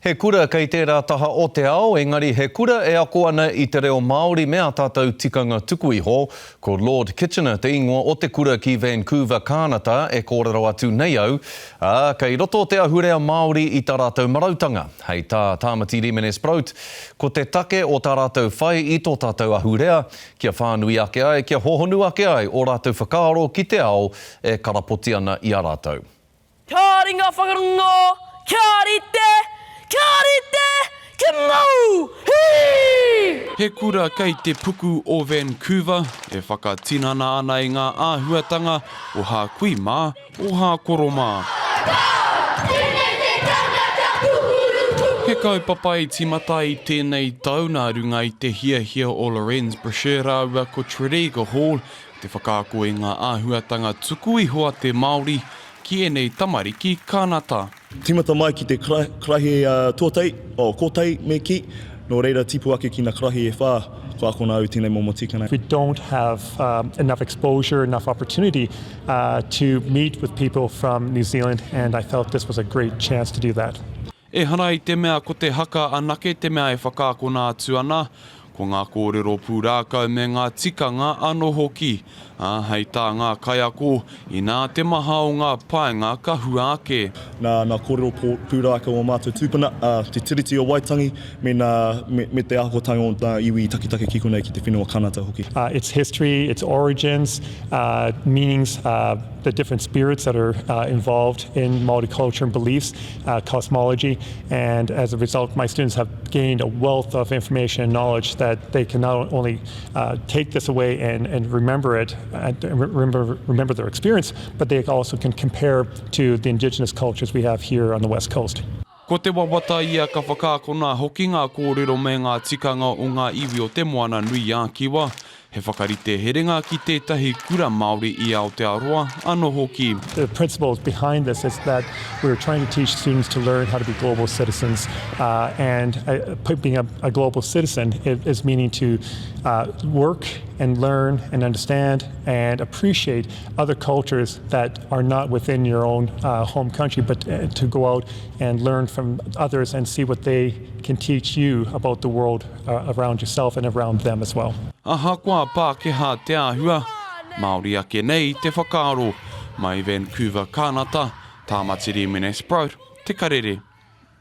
He kura kei tērā taha o te ao, engari he kura e ako ana i te reo Māori me ā tātou tikanga tuku iho. Ko Lord Kitchener te ingoa o te kura ki Vancouver, Kānata e kōrero atu nei au, ā, kei roto te ahurea Māori i tā rātou marautanga. Hei tā Tāmati Rimene Sproat, ko te take o tā rātou whai i tō tātou ahurea, kia whānui ake ai, kia hōhonu ake ai ō rātou whakaaro ki te ao e karapoti ana i a rātou. Kia ringa whakarongo, kia rite, kia rite, kia mau! Hī! He kura kei te puku o Vancouver e whakatinana ana i ngā āhuatanga o hā kui mā, o hā koro mā. He kaupapa i tīmata i tēnei tau nā runga i te hiahia o Lorenz Brashear rāua ko Tredegar Hall te whakaako i ngā āhuatanga tuku iho a te Māori ki ēnei tamariki Kānata. Tīmata mai ki te karaehe tuatahi, oh, kotahi me kī, nō reira tipu ake ki ngā karaehe e whā, kua akona au i tēnei momo tikanga. We don't have enough exposure, enough opportunity to meet with people from New Zealand and I felt this was a great chance to do that. Ehara i te mea ko te haka anake te mea e whakaakona atu ana, ko ngā kōrero pūrākau me ngā tikanga anō hoki, ā, hei tā ngā kaiako, inā te maha o ngā painga ka hua ake. Nā ngā kōrero pūrākau o mātou tūpuna, ā, te Tiriti o Waitangi, me ngā, me, me te akotanga o ngā iwi taketake ki konei ki te whenua Kanata hoki. Its history, its origins, meanings, the different spirits that are involved in Māori culture and beliefs, cosmology, and as a result my students have gained a wealth of information and knowledge that they can not only take this away and, and remember it, and remember, remember their experience, but they also can compare to the indigenous cultures we have here on the West Coast. Ko te wawata ia ka whakaakona hoki ngā kōrero me ngā tikanga o ngā iwi o Te Moana-nui-a-Kiwa, he whakarite herenga ki tētahi kura Māori i Aotearoa anō hoki. The principles behind this is that we are trying to teach students to learn how to be global citizens and being a global citizen is meaning to work and learn and understand and appreciate other cultures that are not within your own home country but to go out and learn from others and see what they can teach you about the world around yourself and around them as well. Ahakoa Pākehā te āhua, Māori ake nei te whakaaro. Mai Vancouver, Kānata, Tāmati Rīmene Sproat, Te Karere.